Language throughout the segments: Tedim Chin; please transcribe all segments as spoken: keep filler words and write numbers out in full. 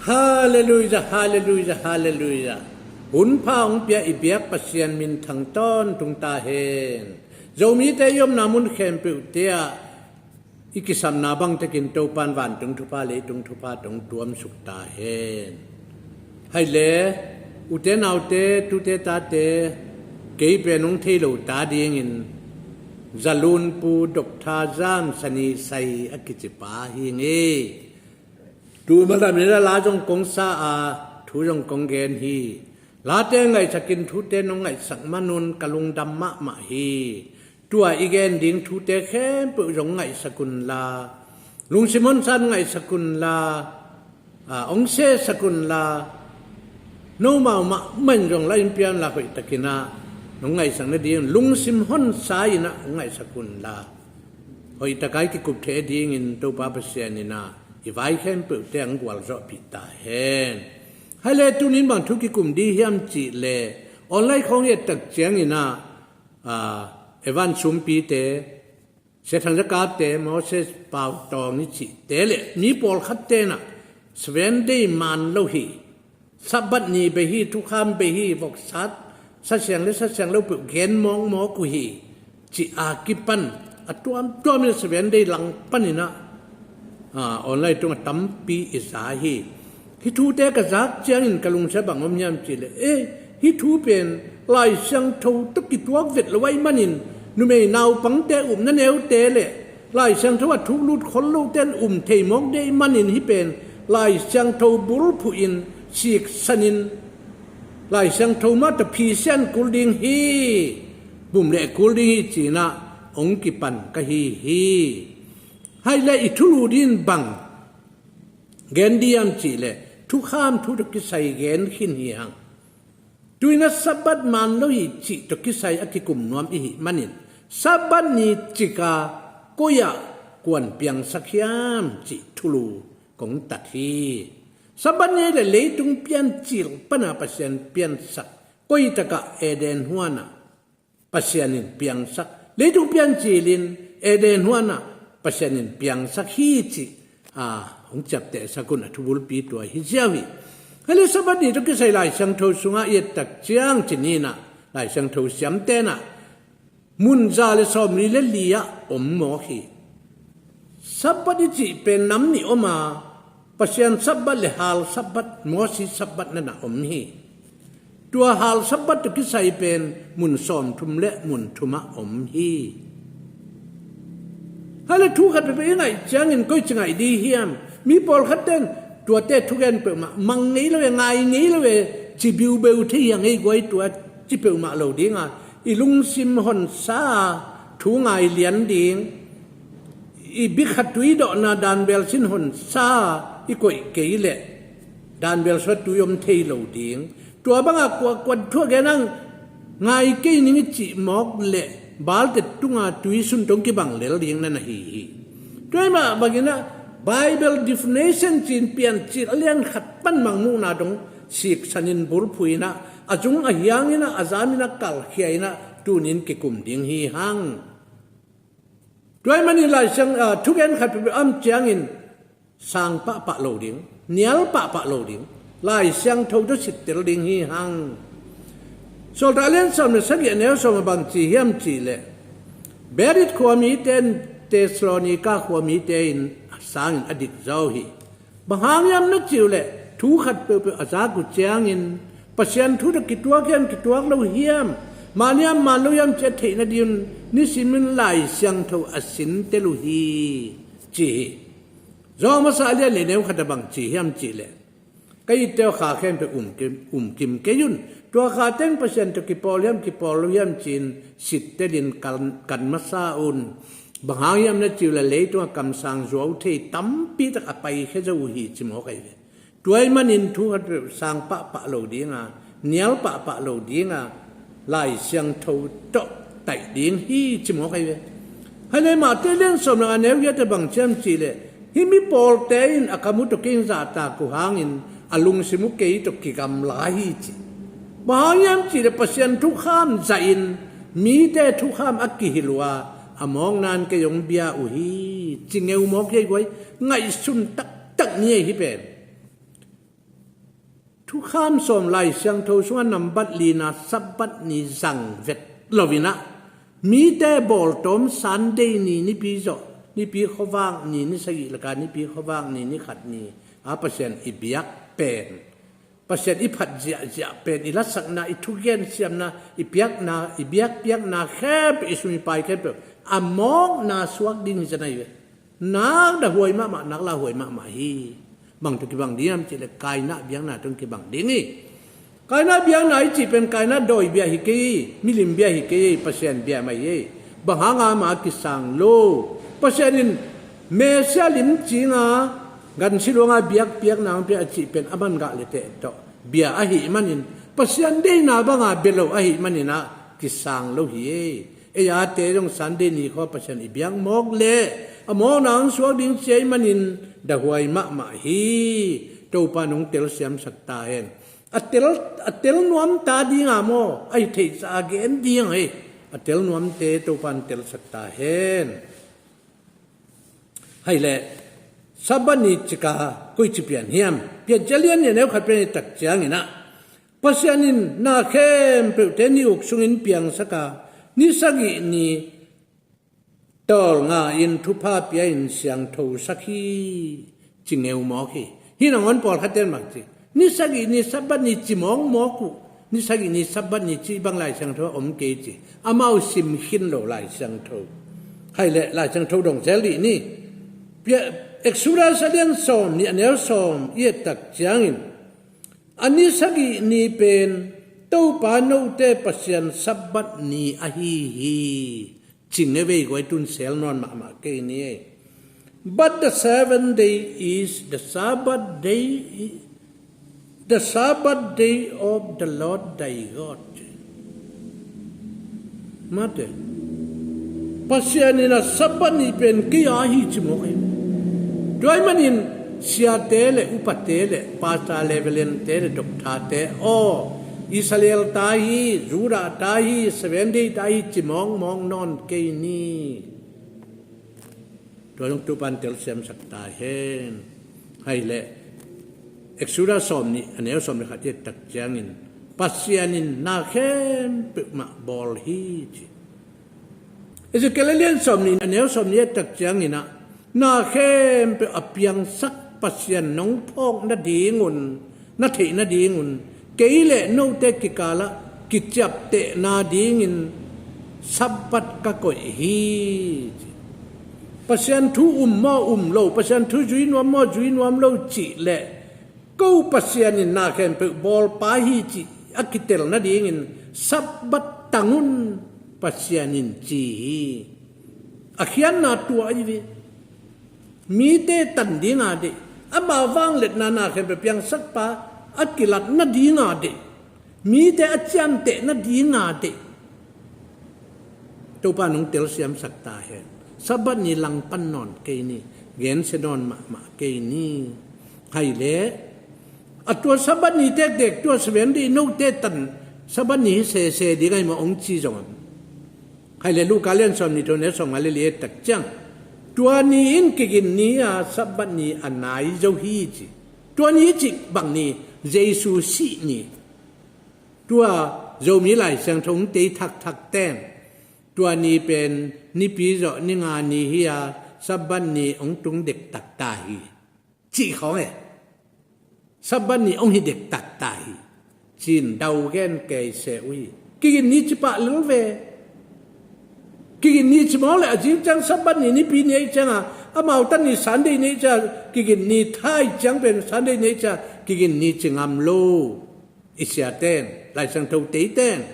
Halleluia, halleluia, halleluia. Hunpha hong pia i biak Pasian minthang tawntung ta hen. Zomite i omna mun khempeuhte ah i kisapna bangtekin Topan vantung thupha leitung thupha tawh hong tuamsuk ta hen. Hai le, ute naute, tute tate, kei pen hong thei lo ta dingin Zalunpu Dr. Zam Sani Sai a kicipa hi ngei. Tu malam ni la zong kong sa a, thu zong kong gen hi. Late ngaihsakin thute nong ngaihsak manun ka lungdam mahmah hi. Tua i gen ding thute khempeuh zong ngaihsak unla, lungsim honsan ngaihsak unla, a, hong sesak unla, nomau mahmah in zong la in pian la hoihtakin ah nong ngaihsak nading lungsim honsa in ah hong ngaihsak unla, hoihtaka i kikup thei dingin Topa Pasian in ah i vai khempeuhte hong gualzawhpih ta hen. Hai le, tunin bang thu kikum ding hiam cih le, online khawng i et tak ciangin ah, a, Evan Sumpite, Sia Thang Za Kapte, Moses Pau Tawng i cihte le mi pawlkhatte in ah Seven Day man lo hi, Sabbath ni bei hi, thukham bei hi, voksa, Sa Siang le Sa Siang lo peuh gen mawkmawk uh hi, cih a kipan a tuamtuam in Seven Day langpan in ah, a, online tungah tampi i za hi. Hih thute ka zak ciangin ka lungsim bang om hiam cih le, eh, hih thu pen Lai Siangtho tawh kituak vet lo ahih manin, numei naupangte upna neute le Lai Siangtho a thuk lut khol lote in um thei mawk ding ahih manin, hih pen Lai Siangtho bulphuh in siksan in Lai Siangtho mah tawh phisian kul ding hi, bum le kul ding hi ci-in ah hong kipan ka hi hi. Hai le, i thulu ding bang gen ding hiam cih le, thukham thu tawh kisai gen khin hi hang. Tu-in ah Sabbath man lo hi cih tawh kisai a kikum nuam i hih manin, Sabbath ni cik a koi ah kuan piangsak hiam cih thulu kong tat hi. Sabbath ni le leitung piancil pan a Pasian piansak, koi tak ah? Eden huan ah Pasian in piangsak, leitung piancil in Eden huan ah Pasian in piangsak hi cih, a, hong ciaptehsak un, a thubulpi tua hi ziau hi. Hai le, Sabbath ni tawh kisai Lai Siangtho sungah i et tak ciang, ci ni in ah Lai Siangtho siamte in ah mun za le sawmli le li ah om mawk hi. Sabbath i cih pen nam nih om a, Pasian Sabbath le hal Sabbath, Moses Sabbath na na om hi. Tua hal Sabbath tawh kisai pen mun sawmthum le mun thum ah om hi. Hai le, thu khat peuhpeuh i ngaih ciangin koi ci ngaih ding hiam? Mi pawlkhat ten tuate thugen peuhmah mang ngei lo e, ngai ngei lo e, ci biubeu thei hi a ngei guai, tua ci peuhmah lo ding a, i lungsim honsa a thu ngai lian ding, i bikhat tui dawhna danbel sin honsa a i koih kei leh danbel sua tui om thei lo ding. Tua bangah kuakuan thu a gen ang, ngai kei ning i cih mawk leh Baal tet tunga tui sun tawh kibang lel ding na na hi hi. Tua ahih mah bangin ah Bible definition ci-in Piancil a lian khat pan mangmuhna tawh siksan in bulphuh in ah, a zung a hiang in ah, a zam in ah, kalkhia in ah tunin kikum ding hi hang. Tua ahih manin Lai Siang, a, thugen khat peuhpeuh a om ciangin sang pahpah lo ding, nial pahpah lo ding, Lai Siangtho tawh sittel ding hi hang. Sawltak a lian sawm le sagih, a neu sawm ah bang ci hiam cih leh, Berit khua mite in Thessalonika khua mite in sangin a dik zaw hi. Bang hang hiam na cih uh leh, thu khat peuhpeuh a zak uh ciangin Pasian thu tawh kituak hiam, kituak lo hiam, man hiam, man lo hiam cih a theih nadingin nisimin Lai Siangtho a sintel uh hi, ci hi. Zawng masa a lian le neu khat ah bang ci hiam cih leh, ka itte aw, kha khempeuh um kim, um kim kei un. Tua kha teng Pasian tawh kipawl hiam, kipawl lo hiam ci-in sittelin kan, kan masa un. Bang hang hiam na cih uh leh, leitungah kamsang zuau thei tampi tak a paikhia zo uh hi, ci mawk ahi ve. Tua ahih manin thu khat peuh sang pahpah lo ding a, nial pahpah lo ding a, Lai Siangtho tawh taih ding hi, ci mawk ahi ve. Hai le, Mate lian sawm le nga, a neu giat ah bang ci hiam cih leh, hih mi pawlte in a kam uh tawh kei zahtak uh hangin a lungsim uh kei tawh kigamla hi, ci. Bang hang hiam cih leh Pasian thukham zahin mite thukham a kihilh uh a, a mawkna in kei hong bia uh hi, ci ngeu mawk hi ei guai. Ngaihsun taktak ni ei hih pen. Kham sawm Lai Siangtho sungah nambat lina Sabbath ni zang vet lo-in ah, mite bawltawm Sunday ni, nipi zawh, nipi khuavak ni, ni sagih laka nipi khuavak ni, ni khat ni a Pasian i biak pen, Pasian i phat ziahziah pen, i lasakna, i thugen siamna, i piakna, i biakpiakna khempeuh, i sum i pai khempeuh a mawkna suak ding hi zen ahi ve. Nak dah huai mahmah, nak lah huai mahmah hi. Bang tawh kibang ding hiam cih leh Kaina biakna tawh kibang ding hi. Kaina biakna i cih pen Kaina dawi bia hi kei hi, milim bia hi kei hi, Pasian bia mah hi. Bang hanga ama kisang lo? Pasian in Messiah lim cinga gansi luanga biakpiakna hong pia a cih pen a man gah le teh tawh bia ahih manin, Pasian deihna banga bia lo ahih manin ah kisang lo hi. Ei a te zong Sunday ni khaw Pasian i biak mawk leh a mawkna hong suak ding ci ahih manin dah huai mahmah hi. Topa nong telsiamsak ta hen. A tel, a tel nuam ta dinga maw, a hi theihsa a gen ding hi. A tel nuamte Topa nong telsak ta hen. Hai leh, Sabbath ni cika koici pian hiam? Piancil a lian nih a neu khat pen i tak ciangin ah, Pasian in na khempeuhte ni uk sungin piangsak a, ni sagih ni tawlnga in thupha pia-in siangthosak hi, ci ngeu mawk hi. Hih nangawn pawlkhatte in bang ci, ni sagih ni Sabbath ni ci mawkmawk uh. Ni sagih ni Sabbath ni cih bang Lai Siangtho ah om kei ci. Amau sim khin lo Lai Siangtho. Hai leh Lai Siangtho dong zel dih ni. Pia-, Exodus a lian sawm nih a neu sawm i et tak ciangin, a ni sagih ni pen Topa note Pasian Sabbath ni ahi hi. Cing e vei guai tun sel nawn mahmah kei ni ei. But the seventh day is the Sabbath day, the Sabbath day of the Lord thy God. Mate. Pasian in a Sabbath ni pen kei a hi ci mawk ei. Tua ahih manin siate le upate le pastor le velente le doctorte aw, Israel ta hi, Judah ta hi, Seventh Day ta hi ci mawkmawk nawn kei ni. Tua zong Topa in telsiamsak ta hen. Hai leh Exodus sawm nih a neu sawm le khat i et tak ciangin, Pasian in na khempeuh mah bawl hi ci. Ezekiel a lian sawm nih a neu sawm nih i et tak ciangin ah, na khempeuh a piangsak Pasian nong phawk nadingun, na theih nadingun, kei le note kikalah kiciaptehna dingin Sabbath ka koih hi. Pasian thu um maw um lo, Pasian thu zui nuam maw zui nuam lo cih leh, ko Pasian in na khempeuh bawlpa hi cih a kitel nadingin Sabbath tangun Pasian in ci hi. A khiatna tua ahi ve. Mite tan dinga deih, ama vangliatna na khempeuh piangsakpa a kilat nadinga deih, mite a ciamteh nadinga deih, Topa nong telsiamsak ta hen. Sabbath ni langpan nawn kei ni, gensia nawn mahmah kei ni. Hai leh a tua Sabbath ni tektek tua Seventh Day note tan Sabbath ni hi sese ding ahi maw hong ci zong om. Hai leh Luka lian sawm nih a neu sawm nga le li i et tak ciang, tua ni in kigin ni a Sabbath ni a nai zo hi ci. Tua ni cih bang ni, Jesu sih ni. Tua Zomi Lai Siangtho hong tei thakthak ten, tua ni pen nipi zawh ni nga ni hi a, Sabbath ni hong tung dektak ta hi. Cih khawng e. Sabbath ni hong hi dektak ta hi. Cin dau gen kei se uh hi. Kigin ni ci pah lel ve. Kigin ni ci mawk le a zing ciang Sabbath ni nipi ni ahih cianga, amau tan ni Sunday ni ahih ciang, kigin ni tha ahih ciang pen Sunday ni ahih ciang, kigin ni ci ngam lo. I siaten, Lai Siangtho teiten.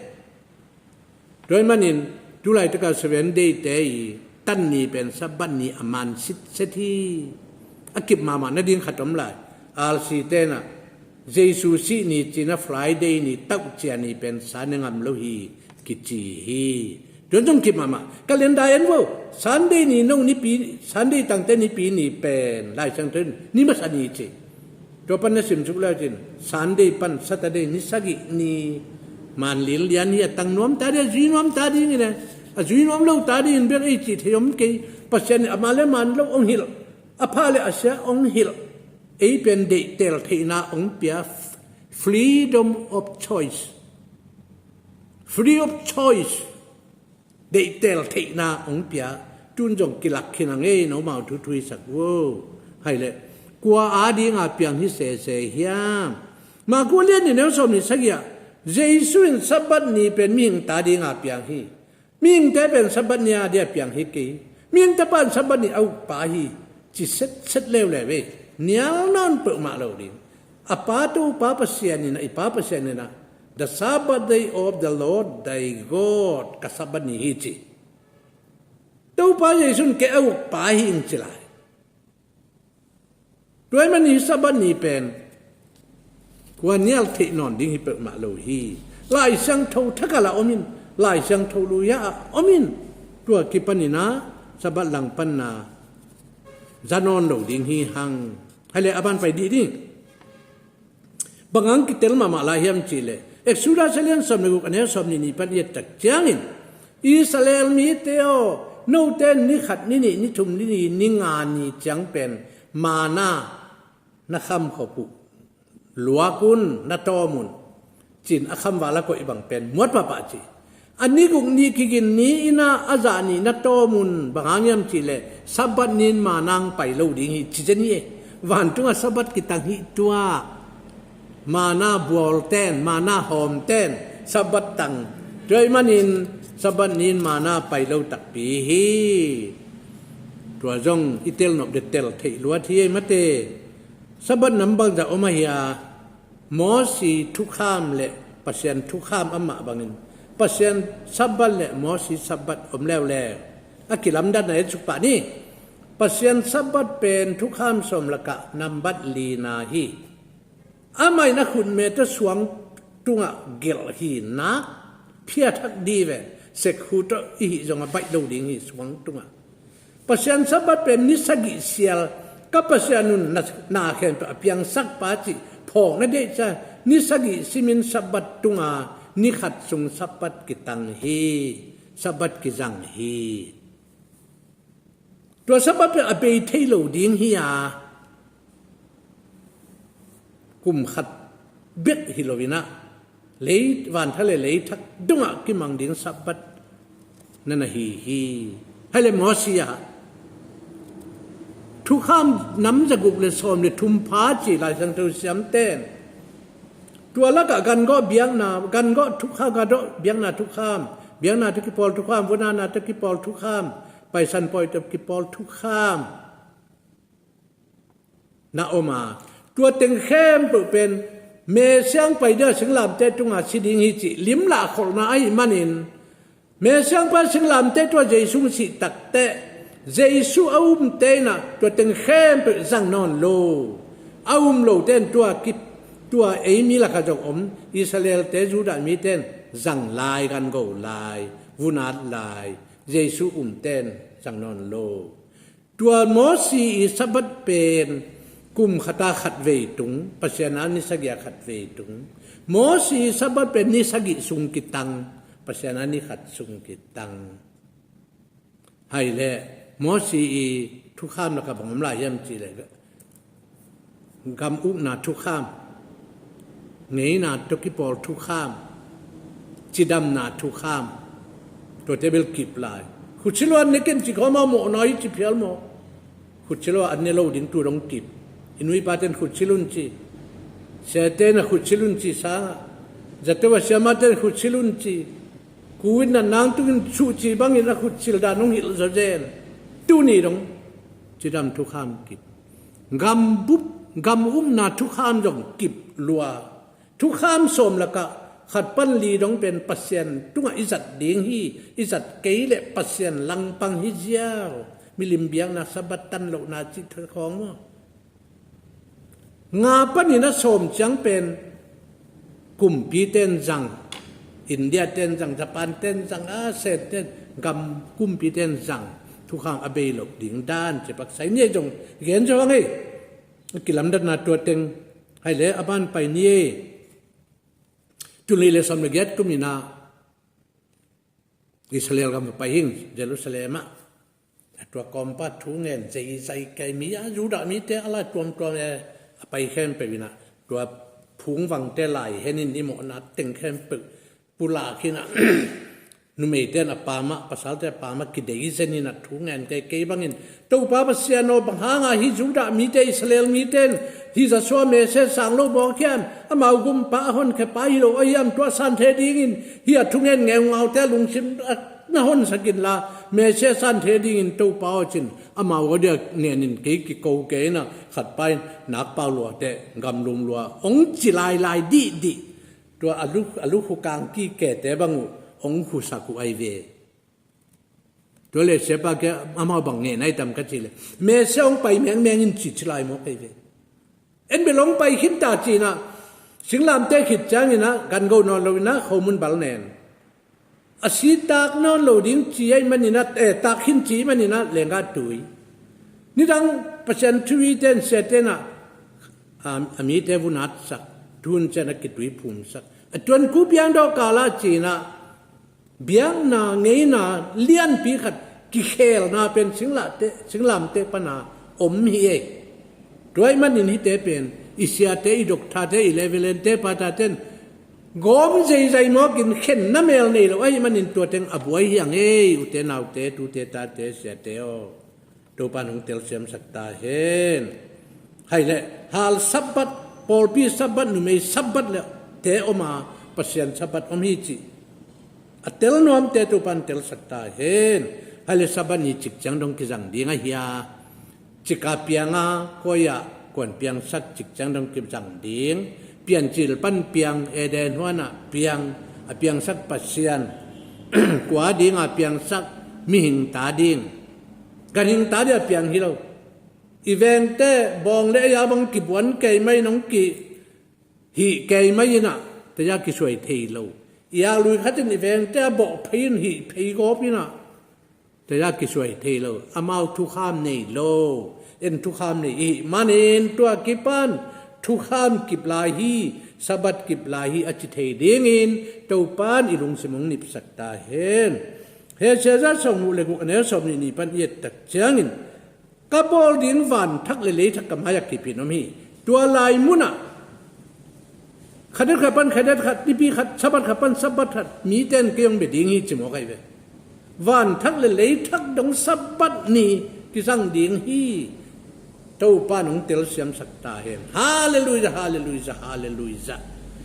Tua ahih manin, tu laitaka Seventh Day te i tan ni pen Sabbath ni a man sitset hi. A kip mahmah nading khat om lai. R C te in ah, Jesu sih ni cina Friday ni tauhcia ni pen sa ne ngam lo hi kici hi. Tua zong kip mahmah. Calendar en vo. Sunday ni nong nipi, Sunday tangte nipi ni pen Lai Siangtho in ni masa ni ci. Tua pan na simsuk le cin, Sunday pan Saturday ni sagih ni man lilian hi a tang nuam ta ding, a zui nuam ta ding in e. A zui nuam lo ta ding in bel ei cih thei om kei. Pasian in a man le man lo hong hilh, a pha le a sia hong hilh, ei pen deihtel theihna hong pia, Freedom of choice. Free of choice. Deihtel theihna hong pia. Tun zong kilak khin a ngei, nomau thu thuisak vo. Hai le, kua a dinga piang hi sese hiam? Maku lian ni neu sawm ni sagih ah, Jesu in Sabbath ni pen mihing ta dinga piang hi. Mihingte pen Sabbath ni a dia piang hi kei. Mihingte pan Sabbath ni a ukpa hi. Ci setset leuleu ve. Nial nawn peuhmah lo ding. A pa Topa Pasian in a, i Pa Pasian in a, "The Sabbath day of the Lord thy God," ka Sabbath ni hi ci. Topa Jesu in kei a ukpa hi ing ci lai. Tua ahih manin Sabbath ni pen kua nial theih nawn ding hi peuhmah lo hi. Lai Siangtho thak a la om in, Lai Siangtho lui a om in, tua kipanin a Sabbath langpanna za nawn lo ding hi hang. Hai le, a ban pai dih ding. Bang hang kitel mahmah lai hiam cih leh, Exodus a lian sawm le guk, a neu sawm nih nih pan i et tak ciangin, "Israel mite aw, note ni khat, ni nih, ni thum, ni li, ni nga ni ciang pen manna na khamkhop uh, luak un, na tawm un," ci-in a khamval a koih bang pen muat pahpah ci. A ni guk ni kigin ni in a, a zah ni na tawm un, bang hang hiam cih leh Sabbath ni in manna hong pai lo ding hi ci zen hi. Vantung a Sabbath kitang hi tua. Manna bual ten, manna hawm ten Sabbath tang. Tua ahih manin Sabbath ni in manna pai lo takpi hi. Tua zong i tel nop ding tel theih luat hi ei mate. Sabbath nam bangzah om ahi a, Mosi thukham le Pasian thukham amah bangin, Pasian Sabbath le Mosi Sabbath om leuleu. A kilamdanna et suk pah ni. Pasian Sabbath pen thukham sawm lakah nambat lina hi. Amah in a khutme tawh suang tungah gelh hi, nak phiat hak dih ve, sekhu tawh i hih zong a baih lo ding hi suang tungah. Pasian Sabbath pen ni sagih sial, ka Pasian un na, na khempeuh a piangsak pa cih phawk na deih ciang, ni sagih simin Sabbath tunga ni khat sung Sabbath kitang hi, Sabbath kizang hi. Tua Sabbath pen a bei thei lo ding hi a, kum khat bek hi lo in a, lei, vanthak le leithak dongah kimang ding Sabbath na na hi hi. Hai le Mosi a, thukham nam zaguk le sawm le thum pha ci Lai Siangtho siam ten. Tua lakah gangawh biakna, gangawh thukham, gangawh biakna thukham, biakna tawh kipawl thukham, vun atna tawh kipawl thukham, Paisan pawi tawh kipawl thukham na om a, tua teng khempeuh pen me siang pai ding a singlamteh tunga si ding hi cih limlah kholhna ahih manin, me siang pai singlamteh tua Jesu sih takteh, Jesu a umte in a tua teng khempeuh zang nawn lo. A um lote in tua kip, tua ei mi lakah zong om, Israelte, Judah mite in zang lai, gango lai, vun at lai, Jesu umte in zang nawn lo. Tua Mosi i Sabbath pen kum khata khat vei tung, Pasian a ni sagih a khat vei tung. Mosi i Sabbath pen ni sagih sung kitang, Pasian a ni khat sung kitang. Hai le, Mosi i thukham lakah bang om lai hiam cih leh, gam ukna thukham, ngeina tawh kipawl thukham, cidamna thukham, tuate bel kip lai. Khutsil uh an ne ken ci khawm a, mawhna hi ci phial maw. Khutsil uh an ne lo ding tu dong kip. I nu i pate'n khutsil un ci. Siate in a khutsil un ci sangah, zato a siamate'n khutsil un ci. Covid natna tungin suhci bangin a khutsil dan hong hilh zawzen. Tuni dong cidam thukham kip. Gam bup, gam upna thukham zong kip lua. Thukham sawm lakah khat pan li dong pen Pasian tungah i zat ding hi, i zat kei leh Pasian langpang hi ziau. Milim biakna, Sabbath tan lohna cih thakhawng maw. Nga panin a sawm ciang pen kumpite'n zang, India te'n zang, Japan te'n zang, a Sen te'n, gam kumpite'n zang, thukham a bei loh ding dan ci paksa ni ei zong gen zo hang ei. A kilamdanna tua teng, hai le a ban pai ni ei. Tul nih le sawm le giat kum in a Israel gam va pai hing, Jerusalem ah. A tua kawmpa thu ngen zeizai kei mi a, Judah mite a lai tuamtuam e, a pai khempeuh in a, tua phungvangte lai henin i mawhna teng khempeuh pulak hinah numeite in a pamah, pasalte a pamah kidei zenin a thu ngen kei, kei bangin Topa Pasian aw, bang hanga hih Judah mite, Israel mite in hih Joshua message sang lo bawk hiam? Amau gumpa a honkhiapa hi lo aw hiam? Tua san thei dingin hih a thungen ngeungaute lungsim na honsak inla, message san thei dingin Topa aw cin amau aw dia ngenin kei kiko kei inah khatpa in nakpau luate gamlum lua hong ci lailai dihdih. Tua a lu, a lu khukang kikete bang uh hong khusak uh ai ve. Tua le siapa kia amau bang ngen ai tam ka cih le, mese hong pai mengmeng in cih ci lai mawk ai ve. En bel hong pai khinta cinah singlamte khit cianginah gan go nawn loinah khomun bal nen. A si tak nawn lo ding ci ai maninah, eh, tak khin ci maninah lenggah tui. Nidang Pasian thu ite in siate inah a, a mite vunatsak, thu hun cianah kitui phumsak. A tuanku piangdawh kalah cinah biakna ngeina lianpi khat kikhelna pen singlahte, singlamte pana om hi ei. Tua ahih manin hihte pen i siate, i dokthate, i levelente, pataten gawm zeizai mawkin khenna mel nei lo ahih manin tua teng a buai hi ang ei, ute naute, tute tate, siate aw. Topa in hong telsiamsak ta hen. Hai le, hal Sabbath, pawlpi Sabbath, numei Sabbath le te om a, Pasian Sabbath om hi cih a tel nuamte Topa in telsak ta hen. Hai le, Sabbath ni cikciang dong kizang ding ahia? Cika pianga koi-ah kuan piangsak cikciang dong kizang ding? Piancil pan piang, Eden huanah piang, a piangsak Pasian kua dinga piangsak? Mihing ta ding, ganhing ta dinga piang hi lo. I vengte bawng le ei a bang kibuan kei mai, nong kihih kei mai inah taya kisuai thei lo. I aklui khatin i vengte a bawh phei in hih phei gawp inah taya kisuai thei lo. Amau thukham nei lo. En thukham nei i hih manin tua kipan thukham kip lai hi, Sabbath kip lai hi a ci thei dingin Topa in i lungsim hong nipsak ta hen. Hesaya sawmguk le guk, a neu sawmnih ni pan i et tak ciangin, ka bawl ding van thak le lei thak ka mai-ah kip in om hi. Tua lai munah khadet khat pan khadet khat, nipi khat, Sabbath khat pan Sabbath khat mite in kei hong bia ding hi ci mawk ai ve. Van thak le lei thak dong Sabbath ni kizang ding hi. Topa in hong telsiamsak ta hen. Halleluijah, halleluijah, halleluijah.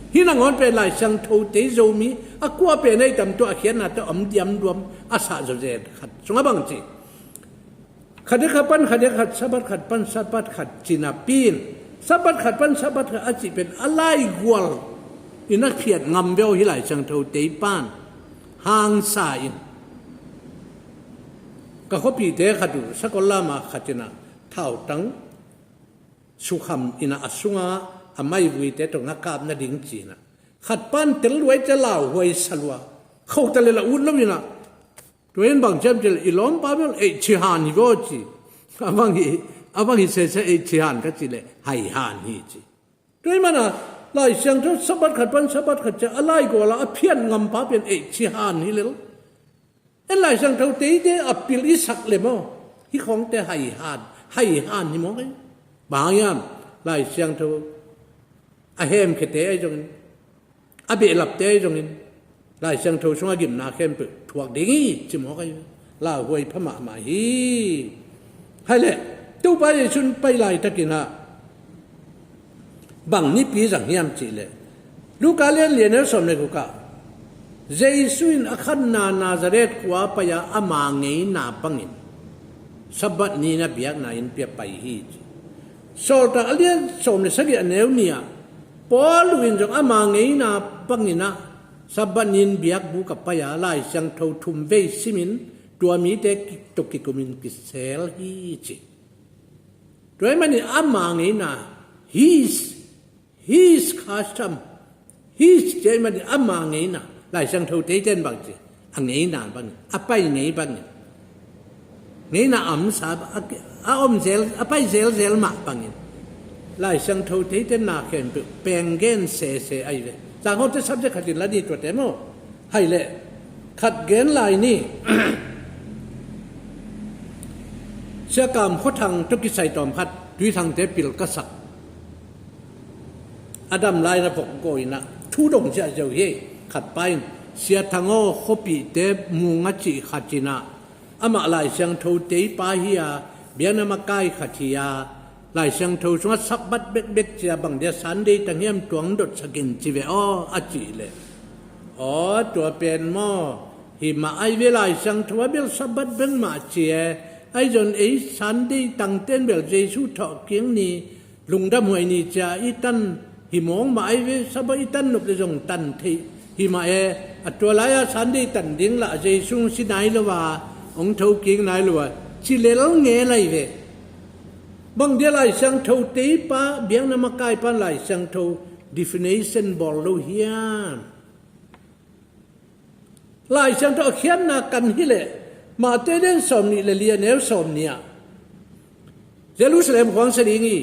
Hih nangawn pen Lai Siangtho tei Zomi a kua pen ei tam, tua a khiatna tawh om diamduam a sah zawzen khat sungah bang ci? Khadet khat pan khadet khat, Sabbath khat pan Sabbath khat ci napi in, Sabbath khat pan Sabbath khat a cih pen a laigual in a khiat ngam veu hi Lai Siangtho teipan hangsa in. Ka khuapihte khat uh Sakol lama khat inah thautang sukham inah a sunga a maivuite tawh ngakap nading cinah khat pan tel luai cia lauhuai sa lua, khauta le la ut lo inah. Tua in bang ciam cil i lawmpa bel eih cihan hi vaw ci. A bang hi, a bang hi sese eih cihan ka cih le haihan hi ci. Tua in mana Lai Siangtho Sabbath khat pan Sabbath khat cia a laiguala a phiat ngampa pian eih cihan hi lel. En Lai Siangtho teite a pil i sak le maw? Hih khawngte haihan, haihan hi maw kei? Bang hiam? Lai Siangtho a hemkhete ahi zongin, a behlapte ahi zongin, Lai Siangtho sunga gimna khempeuh thuak ding hi ci mawk ahi. Lauhuai pha mahmah hi. Hai le, Topa Jesu in pai laitakin ah bang nipi zang hiam cih leh, Luka lian lian a sawm le guk ah Jesu in a khanna Nazareth khua pai-a ama ngeina bangin Sabbath ni-in a biakna innpi-ah pai hi ci. Sawltak a lian sawm le sagih a neu nih ah Paul in zong ama ngeina bangin ah Sabbath ni-in biakbuk ah pai-a Lai Siangtho thum vei simin tua mite tawh kikumin kisel hi ci. Tua ahih manin ama ngeina, his, his custom, his cih ahih manin ama ngeina, Lai Siangtho teite in bang ci, a ngeina bangin, a pai ngei bangin, ngeina a omsa, a, a om zel, a pai zelzel mah bangin Lai Siangtho teite in na khempeuh peng gen sese ahi ve. Zanghaute subject khatin la ni tuate maw? Hai leh, khat gen lai ni. Sia Kam Khua Thang tawh kisai tawm khat, Tuithangte pil ka sak. A dam lai-in a vok gawh in ah thu dong ziahziah hi. Khat pa in, Sia Thang aw, khuapihte mung a cih khat in ah, amah Lai Siangtho teipa hi a, biakna makai khat hi a, Lai Siangtho sungah Sabbath bekbek ci a, bang dia Sunday tang hiam tuang dotsak in ci ve aw, a cih leh, aw, tua pen maw, hi mah ai ve, Lai Siangtho ah bel Sabbath bek mah ci e, ahi zong ei Sunday tangte'n bel Jesu thawhkik ni, lungdamhuai ni ci a i tan hi mawng mah ai ve, Sabbath i tan nop leh zong tan theih hi mah e, a tua lai-a Sunday tan ding lah Jesu hong si nai lo a, hong thokik nai lo a, ci lel nge lai ve. Bang dia Lai Siangtho teipa, biakna makaipa in Lai Siangtho definition bawl lo hiam? Lai Siangtho a khiatna kan hilh leh, Matthai lian sawmnih le li, a neu sawmnih ah, Jerusalem khua hong sia ding hi.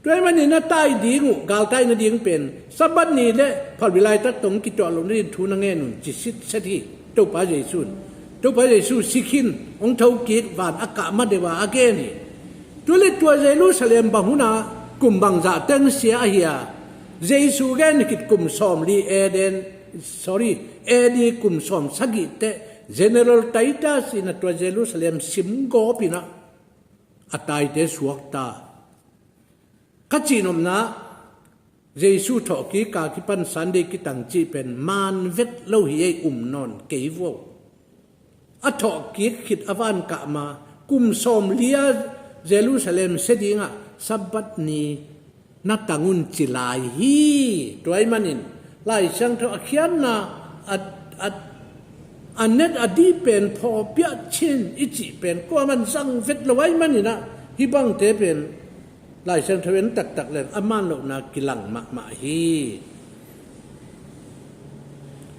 Tua ahih manin na tai ding uh, galtai nading pen Sabbath ni le phalbi laitak tawh kituak loh nading thu na ngen un, ci sitset hi Topa Jesu in. Topa Jesu si khin, hong thokik, van a kah ma deuh a a gen hi. Tua leh tua Jerusalem bang hun ah kum bangzah teng sia ahi a, Jesu gen khit kum sawmli A D, sorry, A D kum sawmsagih teh General Titus in ah tua Jerusalem sim gawp in ah a taite suakta. Ka cihnopna, Jesu thawhkik a kipan Sunday kitang cih pen man vet lo hi ei, um nawn kei vo. A thawhkik khit a van kah ma, kum sawmli a Jerusalem sia ding ah Sabbath ni na tang un ci lai hi. Tua ahih manin Lai Siangtho a khiatna a, a, a net a dih pen phawkpiak cin i cih pen kuaman zang vet lo ahih manin ah, hih bangte pen Lai Siangtho en taktak leng a man lohna kilang mahmah hi.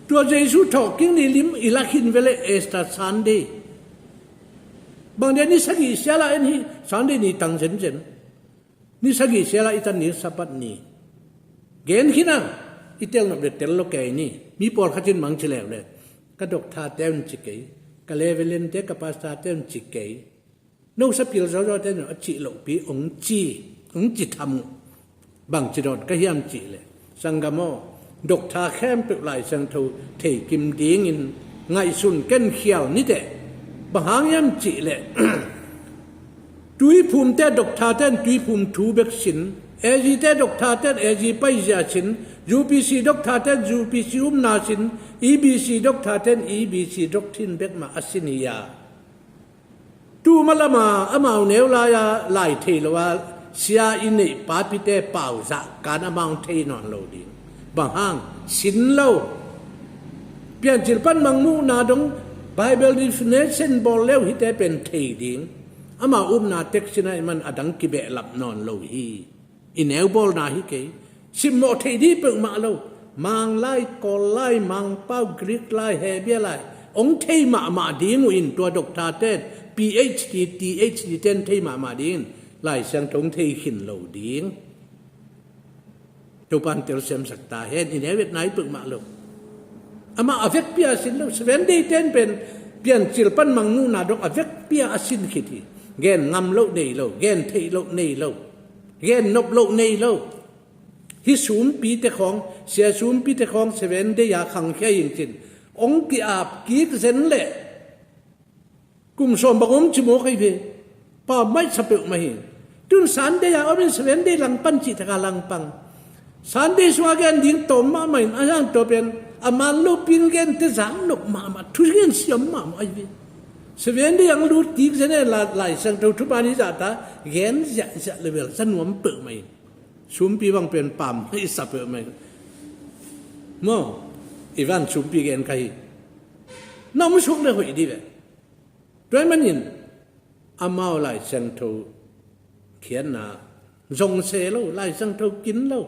Tua Jesu thawhkik ni lim i la khin ve leh Easter Sunday. Bang dia ni sagih sial a en hi, Sunday ni tang zenzen. Ni sagih sial a i tan ni Sabbath ni. Gen khin a, i tel nop leh tel lo kei ni. Mi pawlkhat in mang ci leuleu. Ka doctor te un ci kei. Ka reverend te, ka pastor te un ci kei. No sapil zawzaw te no a cih lohpi hong ci, hong ci tham uh. Bang ci dawn ka hiam cih leh, sanggam aw, doctor khempeuh Lai Siangtho thei kim dingin ngaihsun ken khial ni teh. Bang hang hiam cih leh, Tuiphum te doctor ten Tuiphum thu bek sin, A G te doctor ten A G paizia sin, U P C doctor ten U P C upna sin, E B C doctor ten E B C doctrine bek mah a sin hi a. Tuma lama amau neu lai-a lai thei lo a, sia i neih papite pau zah kan amau thei nawn lo ding. Bang hang, sin lo. Piancil pan mangmuhna dong Bible definition bawl leu hite pen thei ding. Amau upna text in ahih man a dang kibehlap nawn lo hi. I neu bawlna hi kei. Simmawh theih dih peuhmah lo. Mang lai, Kawl lai, Mangpau, Greek lai, Hebia lai, hong thei mahmah ding uh in tua doctor ten, P H D, T H D ten thei mahmah ding in, Lai Siangtho hong thei khin lo ding. Topa'n telsiamsak ta hen, i neu etna hi peuhmah lo. Amah a vekpi a sin lo, Seven Day ten pen Piancil pan mangmuhna dong a vekpi a a sin khit hi. Gen ngam loh nei lo, gen theih loh nei lo, gen nop loh nei lo. Hih sumpite khawng, sia sumpite khawng Seven Day a khangkhia hi ing cin, hong ki-ap kik zen leh kum sawm bang om ci mawk ahi ve. Pau maisa peuhmah hi. Tun Sunday a om in Seven Day langpan cih tak a langpang. Sunday sungah gen ding tawm mahmah in, a hiang tua pen a man lopi in gente zak nop mahmah, thu gen siam mahmah ahi ve. Seven Day ang lut kik zen e, Lai Siangtho thupha ni zahta gen ziahziah leh bel za nuam peuhmah in. Sumpi bang pen pau maisa peuhmah in. Maw, i van sumpi gen ka hi. Na om suk leh hoih dih ve. Tua ahih manin amau Lai Siangtho khiatna zong se lo, Lai Siangtho kin lo.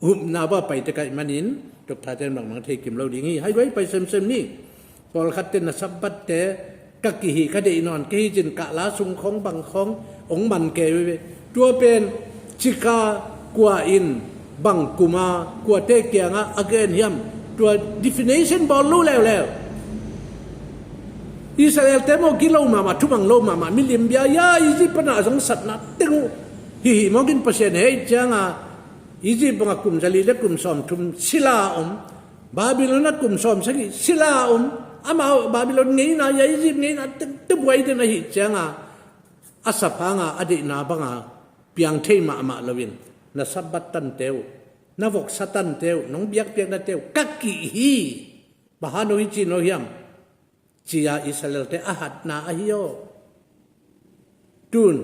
Upna bang a pai tek ahih manin doctor ten bangmah thei kim lo ding hi. Hai duai pai semsem ni. Pawlkhat ten na Sabbath te ka kihih ka deih nawn kei hi cin, kah la sung khawng bang khawng hong man kei veve. Tua pen cika kua in bang kum a kuate kiangah a gen hiam, tua definition bawl lo leuleu. Israel te maw, gilo mahmah, thumang lo mahmah, milim bia, ya, Egypt pana zong satna teng uh hihih mawk in Pasian hei cianga Egypt bangah kum zali le kum sawmthum sila a om, Babylon ah kum sawmsagih sila a om. Amau Babylon ngeina, ia Egypt ngeina tengte buai den ahih cianga a saphanga a deihna banga piang thei mahmah loin, na Sabbath tante uh, na voksa tante uh, nong biakpiaknate uh ka kih hi. Bang hang no hi ci no hiam? Ci-a Israelte a hatna ahi aw. Tun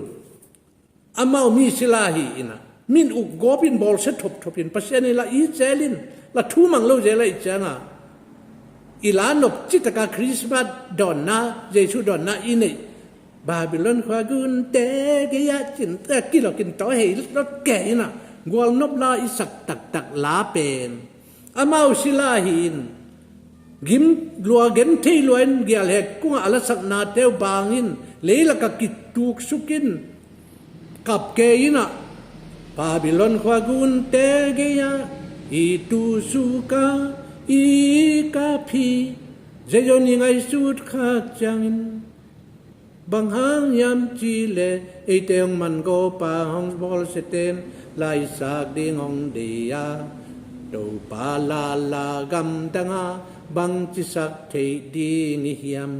amau mi sila hi inah, min uk gawpin bawlsia thopthopin Pasian in la i celin, la thumang lo zel ahih cianga i la nop citaka Christmas dawnna, Jesu dawnna i neih. Babylon khua gunte gei-ah cin, eh, kilokin taw hei lot ke inah gualnop la i sak taktak la pen amau sila hi in, gim lua gen thei lua in gialhek kungah a lasaknate uh bangin leilakah kituksukin kap ke inah, Babylon khua gunte gei-ah i tusuka i kap hi. Zion i ngaihsut kha ciangin bang hang hiam cihleh eite hong man gawpa hong bawlsiaten laisak ding hong deih a, Topa lala gamdanga bang cisak theih ding i hiam?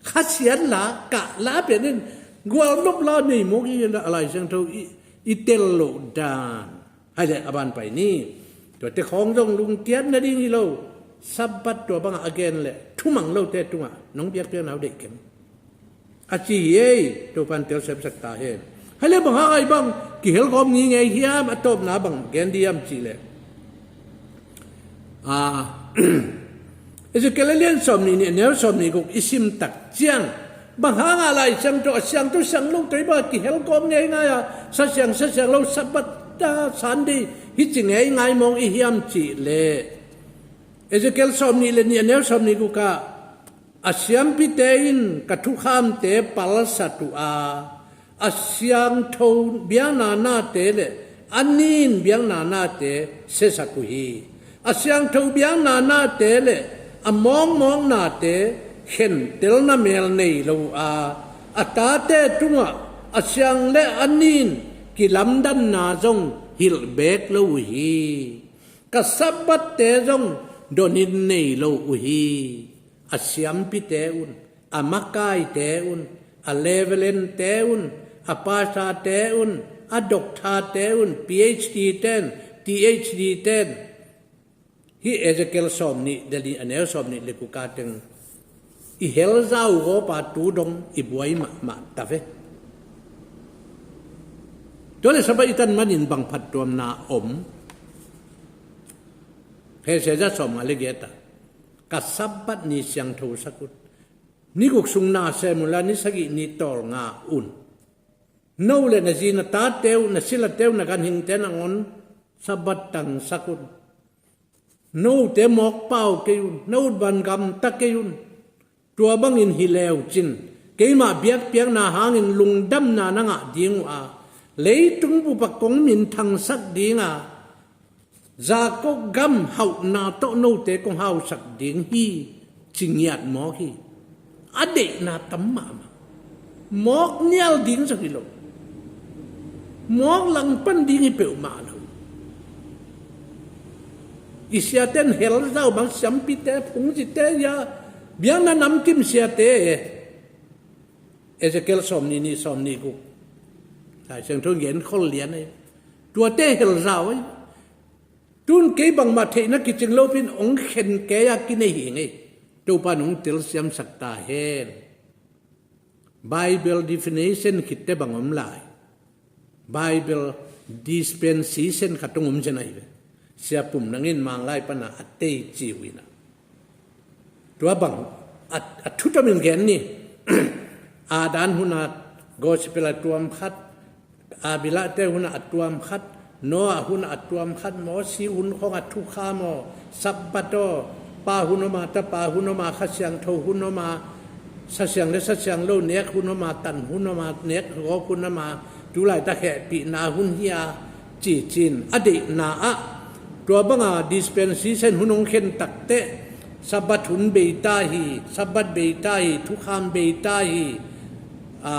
Khasiat la kah la pen in gualnop la nei mawk hi a, Lai Siangtho i, i tel loh dan. Hai le a ban pai ni. Tuate khawng zong lungkiat nading hi lo. Sabbath tua bangah a gen le thumang lote tungah nong biakpiakna uh deih keng a ci hi ei. Topan telsiamsak ta hen. Hai le bang hang ai bang kihelgawm ngingei hiam? A tawpna bang gen di hiam cihleh, a, Ezekiel a lian sawmnih nih, a neu sawmnih guk i sim tak ciang, bang hanga Lai Siangtho, a siangtho siang lo tawh i bang kihelgawm ngeingai a, sa siang sa siang lo, Sabbath ta Sunday hi ci ngeingai mawng i hiam cihleh, Ezekiel sawmnih le nih, a neu sawmnih guk ah, a siampite in ka thukhamte palsat uh a, a siangtho biakna nate le a nin biakna nate siasak uh hi. A siangtho biakna nate le a mawkmawk nate khentelna mel nei lo uh a, a tate tungah a siang le a nin kilamdanna zong hilh beek lo uh hi. Ka Sabbathte zong donin nei lo uh hi. A siampite un, a makaite un, a Reverendte un, a pastorte un, a doctorte un, PhD ten, ThD ten, hih Ezekiel sawmnih le nih, a neu sawmnih le guk a teng i helzau gawpa tu dong i buai mahmah ta ve. Tua le Sabbath i tan manin bang phattuamna om? Hesaya sawmnga le giat ah, ka Sabbath ni siangthosak un. Ni guk sung na sem unla, ni sagih ni tawlnga un. No le na zi, na tate uh, na silate uh, na ganhingte nangawn Sabbath tangsak un. Note mawkpau kei un, na utvan gamta kei un. Tua bangin hi leu cin, keimah biakpiakna hangin lungdamna na ngah ding uh a, leitung bup ah kong minthangsak ding a, Jakob gam hauhna tawh note kong hausak ding hi, ci ngiat mawk hi. A deihna tam mahmah. Mawk nial ding zong hi lo. Mawk langpan ding hi peuhmah lo. I siaten helzau bang, siampite, phungzite, ia biakna namkim siate, Ezekiel sawmnih nih, sawmnih guk. Lai Siangtho gen khol lian ei. Tuate helzau ei. Tun kei bangmah theihna kicing lopin hong khen kei a kinei hi ngei. Topa nong telsiamsak ta hen. Bible definition khitte bang om lai? Bible dispensation khat hong om zen ahi ve. Sia Pum Nang in Manglai pana a tei ci uh inah. Tua bang a, a thu tamin gen ni. Adam huna gospel a tuam khat, Abelahte huna a tuam khat, Noah huna a tuam khat, Mosi hun khong a thukham aw, Sabbath aw, pa hun om a, tapa hun om a, Kha Siangtho hun om a, sa siang le sa siang lo nek hun om a, tan hun om a, nek gawk hun om a, tulaitak hehpihna hun hi a, ci cin a deihna ah, tua banga dispensation hun hong khen takteh, Sabbath hun beita hi, Sabbath beita hi, thukham beita hi, a,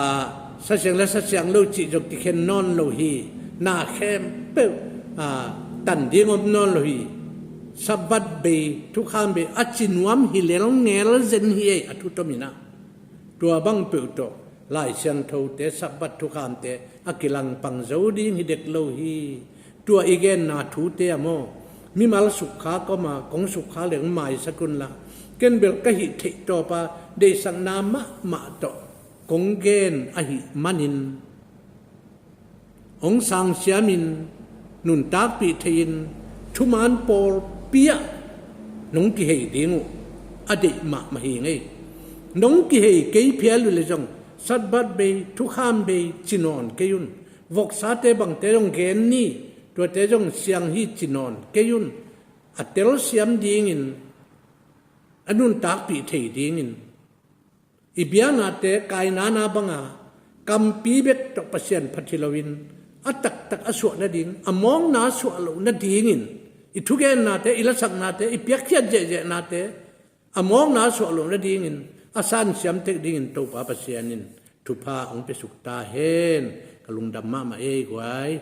sa siang le sa siang lo cih zong kikhen nawn lo hi. Na khempeuh a, tan ding om nawn lo hi. Sabbath bei, thukham bei a ci nuam hi lel ngel zen hi ei, a thu tomin ah. Tua bang peuh tawh Lai Siangthote, Sabbath thukhamte a kilangpang zo ding hi dek lo hi. Tua i genna thute ah maw, mimal sukha kawma kong sukha leng maisak unla, ken bel ka hih theih tawpa deihsakna mahmah tawh kong gen ahih manin, hong sangsiamin, nuntakpih thei-in, thuman pawlpi ah nong kihei ding uh a deih mahmah hi ngei. Nong kihei kei phial uh leh zong, Sabbath bei, thukham bei ci nawn kei un. Voksate bangte zong gen ni, tuate zong siang hi ci nawn kei un. A telsiam dingin, a nuntakpih thei dingin, i biaknate Kaina na banga kampi bek tawh Pasian phat hi loin, a taktak a suah nading, a mawkna a suah loh nadingin, i thugennate, i lasaknate, i piakkhiat zehzehnate a mawkna a suah loh nadingin, a sansiam tek dingin Topa Pasian in thupha hong piasuk ta hen. Ka lungdam mahmah ei guai.